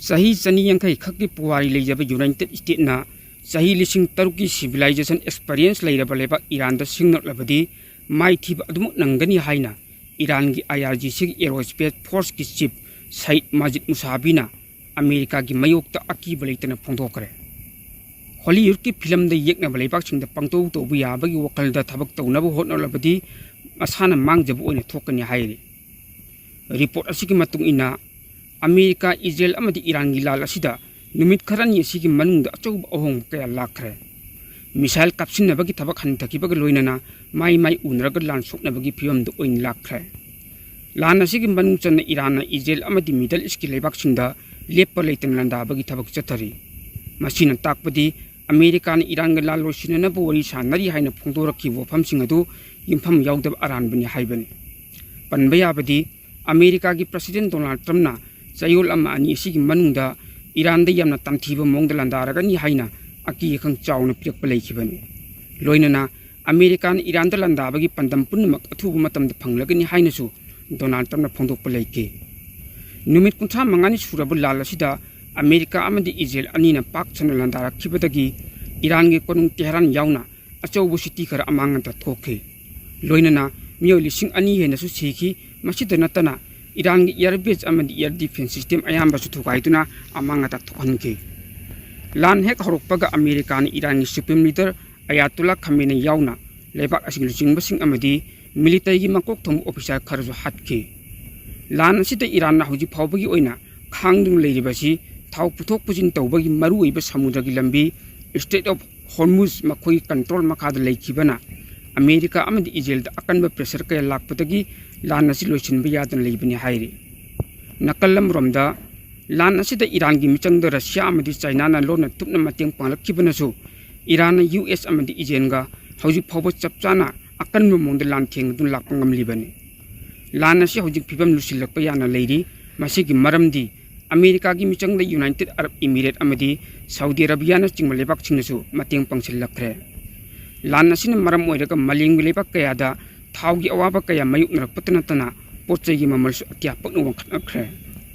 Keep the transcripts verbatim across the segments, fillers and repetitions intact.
ꯆꯍꯤ ꯆꯅꯤ ꯌꯥꯡꯈꯩ ꯈꯛꯀꯤ ꯄꯨꯋꯥꯔꯤ ꯂꯩꯖꯕ ꯌꯨꯅꯥꯏꯇꯦꯗ ꯁ꯭ꯇꯦꯠꯅ ꯆꯍꯤ ꯂꯤꯁꯤꯡ ꯇꯔꯨꯛꯀꯤ ꯁꯤꯚꯤꯂꯥꯏꯖꯦꯁꯟ ꯑꯦꯛꯁꯄꯔꯤꯌꯦꯟꯁ ꯂꯩꯔꯕ ꯂꯩꯕꯥꯛ ꯏꯔꯥꯟꯗ ꯁꯤꯡꯅꯔꯛꯂꯕꯗꯤ ꯃꯥꯏꯊꯤꯕ ꯑꯗꯨꯃꯛ ꯅꯪꯒꯅꯤ ꯍꯥꯏꯅ ꯏꯔꯥꯟꯒꯤ ꯑꯥꯏ ꯑꯥꯔ ꯖꯤ ꯁꯤꯒꯤ ꯑꯦꯔꯣꯁ꯭ꯄꯦꯁ ꯐꯣꯔꯁꯀꯤ ꯆꯤꯐ ꯁꯌꯤꯗ ꯃꯥꯖꯤꯗ ꯃꯨꯁꯥꯕꯤꯅ ꯑꯃꯦꯔꯤꯀꯥꯒꯤ ꯃꯥꯌꯣꯛꯇ ꯑꯀꯤꯕ ꯂꯩꯇꯅ ꯐꯣꯡꯗꯣꯛꯈ꯭ꯔꯦ꯫ ꯍꯣꯂꯤꯋꯨꯗꯀꯤ ꯐꯤꯂꯝꯗ ꯌꯦꯛꯅꯕ ꯂꯩꯕꯥꯛꯁꯤꯡꯗ ꯄꯪꯇꯧ ꯇꯧꯕ ꯌꯥꯕꯒꯤ ꯋꯥꯈꯜꯗ ꯊꯕꯛ ꯇꯧꯅꯕ ꯍꯣꯠꯅꯔꯕꯗꯤ ꯃꯁꯥꯅ ꯃꯥꯡꯖꯕ ꯑꯣꯏꯅ ꯊꯣꯛꯀꯅꯤ ꯍꯥꯏꯔꯤ꯫ ꯔꯤꯄꯣꯔꯠ ꯑꯁꯤꯒꯤ ꯃꯇꯨꯡ ꯏꯟꯅ, ꯑꯃꯦꯔꯤꯀꯥ, ꯏꯖꯔꯦꯜ ꯑꯃꯗꯤ ꯏꯔꯥꯟꯒꯤ ꯂꯥꯟ ꯑꯁꯤꯗ ꯅꯨꯃꯤꯠ ꯈꯔꯅꯤ ꯑꯁꯤꯒꯤ ꯃꯅꯨꯡꯗ ꯑꯆꯧꯕ ꯑꯍꯣꯡꯕ ꯀꯌꯥ ꯂꯥꯛꯈ꯭ꯔꯦ꯫ ꯃꯤꯁꯥꯏꯜ ꯀꯥꯞꯁꯤꯟꯅꯕꯒꯤ ꯊꯕꯛ ꯍꯟꯊꯈꯤꯕꯒ ꯂꯣꯏꯅꯅ ꯃꯥꯏ ꯃꯥꯏ ꯎꯅꯔꯒ ꯂꯥꯟ ꯁꯣꯛꯅꯕꯒꯤ ꯐꯤꯕꯝꯗ ꯑꯣꯏꯅ ꯂꯥꯛꯈ꯭ꯔꯦ꯫ ꯂꯥꯟ ꯑꯁꯤꯒꯤ ꯃꯅꯨꯡ ꯆꯟꯅ ꯏꯔꯥꯟꯅ ꯏꯖꯔꯦꯜ ꯑꯃꯗꯤ ꯃꯤꯗꯜ ꯏꯁꯀꯤ ꯂꯩꯕꯥꯛꯁꯤꯡꯗ ꯂꯦꯞꯄ ꯂꯩꯇꯅ ꯂꯥꯟꯗꯥꯕꯒꯤ ꯊꯕꯛ ꯆꯠꯊꯔꯤ꯫ ꯃꯁꯤꯅ ꯇꯥꯛꯄꯗꯤ ꯑꯃꯦꯔꯤꯀꯥꯅ ꯏꯔꯥꯟꯒ ꯂꯥꯟ ꯂꯣꯏꯁꯤꯟꯅꯅꯕ ꯋꯥꯔꯤ ꯁꯥꯟꯅꯔꯤ ꯍꯥꯏꯅ ꯐꯣꯡꯗꯣꯔꯛꯈꯤꯕ ꯋꯥꯐꯝꯁꯤꯡ ꯑꯗꯨ ꯌꯨꯝꯐꯝ ꯌꯥꯎꯗꯕ ꯑꯔꯥꯟꯕꯅꯤ ꯍꯥꯏꯕꯅꯤ꯫ ꯄꯟꯕ ꯌꯥꯕꯗꯤ, ꯑꯃꯦꯔꯤꯀꯥꯒꯤ ꯄ꯭ꯔꯁꯤꯗꯦꯟ ꯗꯣꯅꯥꯜꯗ ꯇ꯭ꯔꯝꯞꯅ ꯆꯌꯣꯜ ꯑꯃ ꯑꯅꯤ ꯑꯁꯤꯒꯤ ꯃꯅꯨꯡꯗ ꯏꯔꯥꯟꯗ ꯌꯥꯝꯅ ꯇꯝꯊꯤꯕ ꯃꯑꯣꯡꯗ ꯂꯥꯟꯗꯥꯔꯒꯅꯤ ꯍꯥꯏꯅ ꯑꯀꯤ ꯑꯈꯪ ꯆꯥꯎꯅ ꯄꯤꯔꯛꯄ ꯂꯩꯈꯤꯕꯅꯤ꯫ ꯂꯣꯏꯅꯅ ꯑꯃꯦꯔꯤꯀꯥꯅ ꯏꯔꯥꯟꯗ ꯂꯥꯟꯗꯥꯕꯒꯤ ꯄꯥꯟꯗꯝ ꯄꯨꯝꯅꯃꯛ ꯑꯊꯨꯕ ꯃꯇꯝꯗ ꯐꯪꯂꯒꯅꯤ ꯍꯥꯏꯅꯁꯨ ꯗꯣꯅꯥꯜꯗ ꯇ꯭ꯔꯝꯞꯅ ꯐꯣꯡꯗꯣꯛꯄ ꯂꯩꯈꯤ꯫ ꯅꯨꯃꯤꯠ ꯀꯨꯟꯊ꯭ꯔꯥ ꯃꯉꯥꯅꯤ ꯁꯨꯔꯕ ꯂꯥꯟ ꯑꯁꯤꯗ ꯑꯃꯦꯔꯤꯀꯥ ꯑꯃꯗꯤ ꯏꯖꯔꯦꯜ ꯑꯅꯤꯅ ꯄꯥꯛ ꯁꯟꯅ ꯂꯥꯟꯗꯥꯔꯛꯈꯤꯕꯗꯒꯤ ꯏꯔꯥꯟꯒꯤ ꯀꯣꯅꯨꯡ ꯇꯦꯍꯔꯥꯟ ꯌꯥꯎꯅ ꯑꯆꯧꯕ ꯁꯤꯇꯤ ꯈꯔ ꯑꯃꯥꯡ ꯑꯇꯥ ꯊꯣꯛꯈꯤ꯫ ꯂꯣꯏꯅꯅ ꯃꯤꯑꯣꯏ ꯂꯤꯁꯤꯡ ꯑꯅꯤ ꯍꯦꯟꯅꯁꯨ ꯁꯤꯈꯤ꯫ ꯃꯁꯤꯗ ꯅꯠꯇꯅ ꯏꯔꯥꯟꯒꯤ ꯑꯦꯌꯔ ꯕꯦꯖ ꯑꯃꯗꯤ ꯑꯦꯌꯔ ꯗꯤꯐꯦꯟꯁ ꯁꯤꯁꯇꯦꯝ ꯑꯌꯥꯝꯕꯁꯨ ꯊꯨꯒꯥꯏꯗꯨꯅ ꯑꯃꯥꯡ ꯑꯇꯥ ꯊꯣꯛꯍꯟꯈꯤ꯫ ꯂꯥꯟ ꯍꯦꯛ ꯍꯧꯔꯛꯄꯒ ꯑꯃꯦꯔꯤꯀꯥꯅ ꯏꯔꯥꯟꯒꯤ ꯁꯨꯄ꯭ꯔꯤꯝ ꯂꯤꯗꯔ ꯑꯌꯥꯇꯣꯂꯥ ꯈꯥꯃꯦꯅꯦ ꯌꯥꯎꯅ ꯂꯩꯕꯥꯛ ꯑꯁꯤꯒꯤ ꯂꯨꯆꯤꯡꯕꯁꯤꯡ ꯑꯃꯗꯤ ꯃꯤꯂꯤꯇꯔꯤꯒꯤ ꯃꯀꯣꯛ ꯊꯣꯡꯕ ꯑꯣꯐꯤꯁꯥꯔ ꯈꯔꯁꯨ ꯍꯥꯠꯈꯤ꯫ ꯂꯥꯟ ꯑꯁꯤꯗ ꯏꯔꯥꯟꯅ ꯍꯧꯖꯤꯛ ꯐꯥꯎꯕꯒꯤ ꯑꯣꯏꯅ ꯈꯥꯡꯗꯨꯅ ꯂꯩꯔꯤꯕ ꯑꯁꯤ ꯊꯥꯎ ꯄꯨꯊꯣꯛ ꯄꯨꯁꯤꯟ ꯇꯧꯕꯒꯤ ꯃꯔꯨꯑꯣꯏꯕ ꯁꯃꯨꯗ꯭ꯔꯒꯤ ꯂꯝꯕꯤ, ꯁ꯭ꯇ꯭ꯔꯦꯠ ꯑꯣꯐ ꯍꯣꯔꯃꯨꯖ ꯃꯈꯣꯏꯒꯤ ꯀꯟꯇ꯭ꯔꯣꯜ ꯃꯈꯥꯗ ꯂꯩꯈꯤꯕꯅ ꯑꯃꯦꯔꯤꯀꯥ ꯑꯃꯗꯤ ꯏꯖꯔꯦꯜꯗ ꯑꯀꯟꯕ ꯄ꯭ꯔꯦꯁꯔ ꯀꯌꯥ ꯂꯥꯛꯄꯗꯒꯤ ꯂꯥꯟ ꯑꯁꯤ ꯂꯣꯏꯁꯤꯟꯕ ꯌꯥꯗꯅ ꯂꯩꯕꯅꯤ ꯍꯥꯏꯔꯤ꯫ ꯅꯥꯀꯜ ꯑꯃꯔꯣꯝꯗ, ꯂꯥꯟ ꯑꯁꯤꯗ ꯏꯔꯥꯟꯒꯤ ꯃꯤꯆꯪꯗ ꯔꯁꯤꯌꯥ ꯑꯃꯗꯤ ꯆꯥꯏꯅꯥꯅ ꯂꯣꯟꯅ ꯇꯨꯞꯅ ꯃꯇꯦꯡ ꯄꯥꯡꯂꯛꯈꯤꯕꯅꯁꯨ ꯏꯔꯥꯟꯅ ꯌꯨ ꯑꯦꯁ ꯑꯃꯗꯤ ꯏꯖꯔꯦꯜꯒ ꯍꯧꯖꯤꯛ ꯐꯥꯎꯕ ꯆꯞ ꯆꯥꯅ ꯑꯀꯟꯕ ꯃꯑꯣꯡꯗ ꯂꯥꯟ ꯊꯦꯡꯅꯗꯨꯅ ꯂꯥꯛꯄ ꯉꯝꯂꯤꯕꯅꯤ꯫ ꯂꯥꯟ ꯑꯁꯤ ꯍꯧꯖꯤꯛ ꯐꯤꯕꯝ ꯂꯨꯁꯤꯜꯂꯛꯄ ꯌꯥꯅ ꯂꯩꯔꯤ꯫ ꯃꯁꯤꯒꯤ ꯃꯔꯝꯗꯤ ꯑꯃꯦꯔꯤꯀꯥꯒꯤ ꯃꯤꯆꯪꯗ ꯌꯨꯅꯥꯏꯇꯦꯗ ꯑꯔꯕ ꯏꯃꯤꯔꯦꯠ ꯑꯃꯗꯤ ꯁꯥꯎꯗꯤ ꯑꯔꯥꯕꯤꯌꯥꯅꯆꯤꯡꯕ ꯂꯩꯕꯥꯛꯁꯤꯡꯅꯁꯨ ꯃꯇꯦꯡ ꯄꯥꯡꯁꯤꯜꯂꯛꯈ꯭ꯔꯦ꯫ ꯂꯥꯟ ꯑꯁꯤꯅ ꯃꯔꯝ ꯑꯣꯏꯔꯒ ꯃꯥꯂꯦꯝꯒꯤ ꯂꯩꯕꯥꯛ ꯀꯌꯥꯗ ꯊꯥꯎꯒꯤ ꯑꯋꯥꯕ ꯀꯌꯥ ꯃꯥꯌꯣꯛꯅꯔꯛꯄꯇ ꯅꯠꯇꯅ ꯄꯣꯠ ꯆꯩꯒꯤ ꯃꯃꯜꯁꯨ ꯑꯇꯤꯌꯥ ꯄꯛꯅ ꯋꯥꯡꯈꯠꯂꯛꯈ꯭ꯔꯦ꯫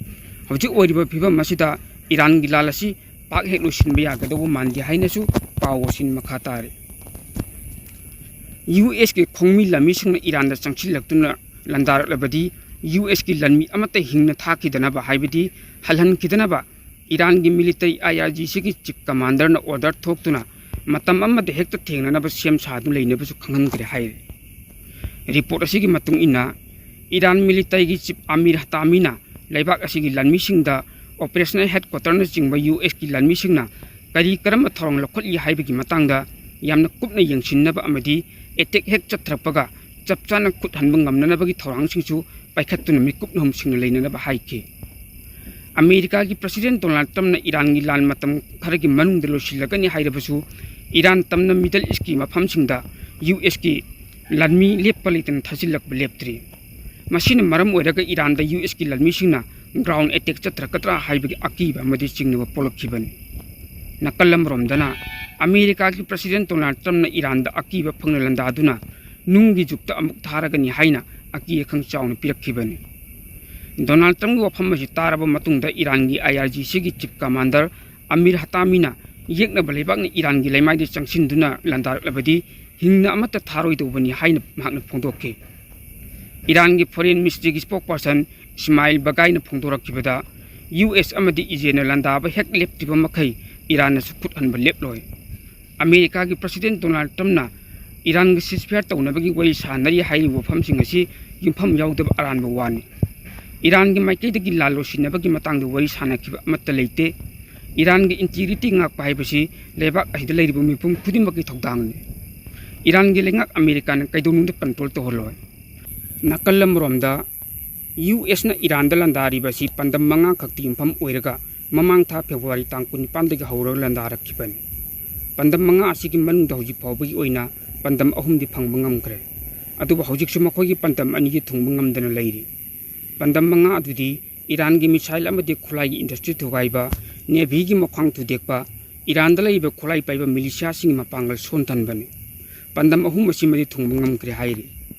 ꯍꯧꯖꯤꯛ ꯑꯣꯏꯔꯤꯕ ꯐꯤꯕꯝ ꯑꯁꯤꯗ ꯏꯔꯥꯟꯒꯤ ꯂꯥꯟ ꯑꯁꯤ ꯄꯥꯛ ꯍꯦꯛ ꯂꯣꯏꯁꯤꯟꯕ ꯌꯥꯒꯗꯧꯕ ꯃꯥꯟꯗꯦ ꯍꯥꯏꯅꯁꯨ ꯄꯥꯎ ꯑꯁꯤꯅ ꯃꯈꯥ ꯇꯥꯔꯤ꯫ ꯌꯨ ꯑꯦꯁꯀꯤ ꯈꯣꯡꯃꯤ ꯂꯥꯟꯃꯤꯁꯤꯡꯅ ꯏꯔꯥꯟꯗ ꯆꯪꯁꯤꯜꯂꯛꯇꯨꯅ ꯂꯥꯟꯗꯥꯔꯛꯂꯕꯗꯤ ꯌꯨ ꯑꯦꯁꯀꯤ ꯂꯥꯟꯃꯤ ꯑꯃꯠꯇ ꯍꯤꯡꯅ ꯊꯥꯈꯤꯗꯅꯕ ꯍꯥꯏꯕꯗꯤ ꯍꯜꯍꯟꯈꯤꯗꯅꯕ ꯏꯔꯥꯟꯒꯤ ꯃꯤꯂꯤꯇꯔꯤ ꯑꯥꯏ ꯑꯥꯔ ꯖꯤ ꯁꯤꯒꯤ ꯆꯤꯐ ꯀꯃꯥꯟꯗꯔꯅ ꯑꯣꯔꯗꯔ ꯊꯣꯛꯇꯨꯅ ꯃꯇꯝ ꯑꯃꯗ ꯍꯦꯛꯇ ꯊꯦꯡꯅꯅꯕ ꯁꯦꯝ ꯁꯥꯗꯨꯅ ꯂꯩꯅꯕꯁꯨ ꯈꯪꯍꯟꯈ꯭ꯔꯦ ꯍꯥꯏꯔꯤ꯫ ꯔꯤꯄꯣꯔꯠ ꯑꯁꯤꯒꯤ ꯃꯇꯨꯡ ꯏꯟꯅ ꯏꯔꯥꯟ ꯃꯤꯂꯤꯇꯔꯤꯒꯤ ꯆꯤꯐ ꯑꯃꯤꯔ ꯍꯇꯥꯃꯤꯅ ꯂꯩꯕꯥꯛ ꯑꯁꯤꯒꯤ ꯂꯥꯟꯃꯤꯁꯤꯡꯗ ꯑꯣꯄꯔꯦꯁꯅꯦꯜ ꯍꯦꯗꯀ꯭ꯋꯥꯇꯔꯅꯆꯤꯡꯕ ꯌꯨ ꯑꯦꯁꯀꯤ ꯂꯥꯟꯃꯤꯁꯤꯡꯅ ꯀꯔꯤ ꯀꯔꯝꯕ ꯊꯧꯔꯥꯡ ꯂꯧꯈꯠꯂꯤ ꯍꯥꯏꯕꯒꯤ ꯃꯇꯥꯡꯗ ꯌꯥꯝꯅ ꯀꯨꯞꯅ ꯌꯦꯡꯁꯤꯟꯅꯕ ꯑꯃꯗꯤ ꯑꯦꯇꯦꯛ ꯍꯦꯛ ꯆꯠꯊꯔꯛꯄꯒ ꯆꯞ ꯆꯥꯅ ꯈꯨꯠ ꯍꯟꯕ ꯉꯝꯅꯅꯕꯒꯤ ꯊꯧꯔꯥꯡꯁꯤꯡꯁꯨ ꯄꯥꯏꯈꯠꯇꯨꯅ ꯃꯤꯀꯨꯞ ꯅꯍꯨꯝꯁꯤꯡꯅ ꯂꯩꯅꯅꯕ ꯍꯥꯏꯈꯤ꯫ ꯑꯃꯦꯔꯤꯀꯥꯒꯤ ꯄ꯭ꯔꯁꯤꯗꯦꯟ ꯗꯣꯅꯥꯜꯗ ꯇ꯭ꯔꯝꯞꯅ ꯏꯔꯥꯟꯒꯤ ꯂꯥꯟ ꯃꯇꯝ ꯈꯔꯒꯤ ꯃꯅꯨꯡꯗ ꯂꯣꯏꯁꯤꯜꯂꯒꯅꯤ ꯍꯥꯏꯔꯕꯁꯨ ꯏꯔꯥꯟ ꯇꯝꯅ ꯃꯤꯗꯜ ꯏꯁꯀꯤ ꯃꯐꯝꯁꯤꯡꯗ ꯌꯨ ꯑꯦꯁꯀꯤ ꯂꯥꯟꯃꯤ ꯂꯦꯞꯄ ꯂꯩꯇꯅ ꯊꯥꯖꯤꯜꯂꯛꯄ ꯂꯦꯞꯇ꯭ꯔꯤ꯫ ꯃꯁꯤꯅ ꯃꯔꯝ ꯑꯣꯏꯔꯒ ꯏꯔꯥꯟꯗ ꯌꯨ ꯑꯦꯁꯀꯤ ꯂꯥꯟꯃꯤꯁꯤꯡꯅ ꯒ꯭ꯔꯥꯎꯟ ꯑꯦꯇꯦꯛ ꯆꯠꯊꯔꯛꯀꯗ꯭ꯔꯥ ꯍꯥꯏꯕꯒꯤ ꯑꯀꯤꯕ ꯑꯃꯗꯤ ꯆꯤꯡꯅꯕ ꯄꯣꯛꯂꯛꯈꯤꯕꯅꯤ꯫ ꯅꯥꯀꯜ ꯑꯃꯔꯣꯝꯗꯅ ꯑꯃꯦꯔꯤꯀꯥꯒꯤ ꯄ꯭ꯔꯁꯤꯗꯦꯟ ꯗꯣꯅꯥꯜꯗ ꯇ꯭ꯔꯝꯞꯅ ꯏꯔꯥꯟꯗ ꯑꯀꯤꯕ ꯐꯪꯅ ꯂꯥꯟꯗꯥꯗꯨꯅ ꯅꯨꯡꯒꯤ ꯖꯨꯛꯇ ꯑꯃꯨꯛ ꯊꯥꯔꯒꯅꯤ ꯍꯥꯏꯅ ꯑꯀꯤ ꯑꯈꯪ ꯆꯥꯎꯅ ꯄꯤꯔꯛꯈꯤꯕꯅꯤ꯫ ꯗꯣꯅꯥꯜꯗ ꯇ꯭ꯔꯝꯞꯀꯤ ꯋꯥꯐꯝ ꯑꯁꯤ ꯇꯥꯔꯕ ꯃꯇꯨꯡꯗ ꯏꯔꯥꯟꯒꯤ ꯑꯥꯏ ꯑꯥꯔ ꯖꯤ ꯁꯤꯒꯤ ꯆꯤꯐ ꯀꯃꯥꯟꯗꯔ ꯑꯃꯤꯔ ꯍꯇꯥꯃꯤꯅ ꯌꯦꯛꯅꯕ ꯂꯩꯕꯥꯛꯅ ꯏꯔꯥꯟꯒꯤ ꯂꯩꯃꯥꯏꯗ ꯆꯪꯁꯤꯟꯗꯨꯅ ꯂꯥꯟꯗꯥꯔꯛꯂꯕꯗꯤ ꯍꯤꯡꯅ ꯑꯃꯠꯇ ꯊꯥꯔꯣꯏꯗꯧꯕꯅꯤ ꯍꯥꯏꯅ ꯃꯍꯥꯛꯅ ꯐꯣꯡꯗꯣꯛꯈꯤ꯫ ꯏꯔꯥꯟꯒꯤ ꯐꯣꯔꯦꯟ ꯃꯤꯅꯤꯁꯇ꯭ꯔꯤꯒꯤ ꯁ꯭ꯄꯣꯛꯄꯔꯁꯟ ꯏꯁꯃꯥꯏꯜ ꯕꯒꯥꯏꯅ ꯐꯣꯡꯗꯣꯔꯛꯈꯤꯕꯗ, ꯌꯨ ꯑꯦꯁ ꯑꯃꯗꯤ ꯏꯖꯔꯦꯜꯅ ꯂꯥꯟꯗꯥꯕ ꯍꯦꯛ ꯂꯦꯞꯇ꯭ꯔꯤꯕ ꯃꯈꯩ ꯏꯔꯥꯟꯅꯁꯨ ꯈꯨꯠ ꯍꯟꯕ ꯂꯦꯞꯂꯣꯏ꯫ ꯑꯃꯦꯔꯤꯀꯥꯒꯤ ꯄ꯭ꯔꯁꯤꯗꯦꯟ ꯗꯣꯅꯥꯜꯗ ꯇ꯭ꯔꯝꯞꯅ ꯏꯔꯥꯟꯒ ꯁꯤꯁꯐꯤꯌꯥꯔ ꯇꯧꯅꯕꯒꯤ ꯋꯥꯔꯤ ꯁꯥꯟꯅꯔꯤ ꯍꯥꯏꯔꯤꯕ ꯋꯥꯐꯝꯁꯤꯡ ꯑꯁꯤ ꯌꯨꯝꯐꯝ ꯌꯥꯎꯗꯕ ꯑꯔꯥꯟꯕ ꯋꯥꯅꯤ꯫ ꯏꯔꯥꯟꯒꯤ ꯃꯥꯏꯀꯩꯗꯒꯤ ꯂꯥꯟ ꯂꯣꯏꯁꯤꯟꯅꯕꯒꯤ ꯃꯇꯥꯡꯗ ꯋꯥꯔꯤ ꯁꯥꯟꯅꯈꯤꯕ ꯑꯃꯠꯇ ꯂꯩꯇꯦ꯫ ꯏꯔꯥꯟꯒꯤ ꯏꯟꯇꯤꯒ꯭ꯔꯤꯇꯤ ꯉꯥꯛꯄ ꯍꯥꯏꯕꯁꯤ ꯂꯩꯕꯥꯛ ꯑꯁꯤꯗ ꯂꯩꯔꯤꯕ ꯃꯤꯄꯨꯝ ꯈꯨꯗꯤꯡꯃꯛꯀꯤ ꯊꯧꯗꯥꯡꯅꯤ꯫ ꯏꯔꯥꯟꯒꯤ ꯂꯩꯉꯥꯛ ꯑꯃꯦꯔꯤꯀꯥꯅ ꯀꯩꯗꯧꯅꯨꯡꯗ ꯀꯟꯇ꯭ꯔꯣꯜ ꯇꯧꯍꯜꯂꯣꯏ꯫ ꯅꯥꯀꯜ ꯑꯃꯔꯣꯝꯗ, ꯌꯨ ꯑꯦꯁꯅ ꯏꯔꯥꯟꯗ ꯂꯥꯟꯗꯥꯔꯤꯕ ꯑꯁꯤ ꯄꯥꯟꯗꯝ ꯃꯉꯥ ꯈꯛꯇ ꯌꯨꯝꯐꯝ ꯑꯣꯏꯔꯒ ꯃꯃꯥꯡ ꯊꯥ ꯐꯦꯕ꯭ꯔꯨꯋꯥꯔꯤ ꯇꯥꯡ ꯀꯨꯟꯅꯤꯄꯥꯟꯗꯒꯤ ꯍꯧꯔꯒ ꯂꯥꯟꯗꯥꯔꯛꯈꯤꯕꯅꯤ꯫ ꯄꯥꯟꯗꯝ ꯃꯉꯥ ꯑꯁꯤꯒꯤ ꯃꯅꯨꯡꯗ ꯍꯧꯖꯤꯛ ꯐꯥꯎꯕꯒꯤ ꯑꯣꯏꯅ ꯄꯥꯟꯗꯝ ꯑꯍꯨꯝꯗꯤ ꯐꯪꯕ ꯉꯝꯈ꯭ꯔꯦ꯫ ꯑꯗꯨꯕꯨ ꯍꯧꯖꯤꯛꯁꯨ ꯃꯈꯣꯏꯒꯤ ꯄꯥꯟꯗꯝ ꯑꯅꯤꯗꯤ ꯊꯨꯡꯕ ꯉꯝꯗꯅ ꯂꯩꯔꯤ꯫ ꯄꯥꯟꯗꯝ ꯃꯉꯥ ꯑꯗꯨꯗꯤ ꯏꯔꯥꯟꯒꯤ ꯃꯤꯁꯥꯏꯜ ꯑꯃꯗꯤ ꯈꯨꯠꯂꯥꯏꯒꯤ ꯏꯟꯗꯁꯇ꯭ꯔꯤ ꯊꯨꯒꯥꯏꯕ, ꯅꯦꯚꯤꯒꯤ ꯃꯈ꯭ꯋꯥꯡ ꯊꯨꯗꯦꯛꯄ, ꯏꯔꯥꯟꯗ ꯂꯩꯔꯤꯕ ꯈꯨꯠꯂꯥꯏ ꯄꯥꯏꯕ ꯃꯤꯂꯤꯁꯤꯌꯥꯁꯤꯡꯒꯤ ꯃꯄꯥꯡꯒꯜ ꯁꯣꯟꯊꯍꯟꯕꯅꯤ꯫ ꯄꯥꯟꯗꯝ ꯑꯍꯨꯝ ꯑꯁꯤꯃꯗꯤ ꯊꯨꯡꯕ ꯉꯝꯈ꯭ꯔꯦ ꯍꯥꯏꯔꯤ꯫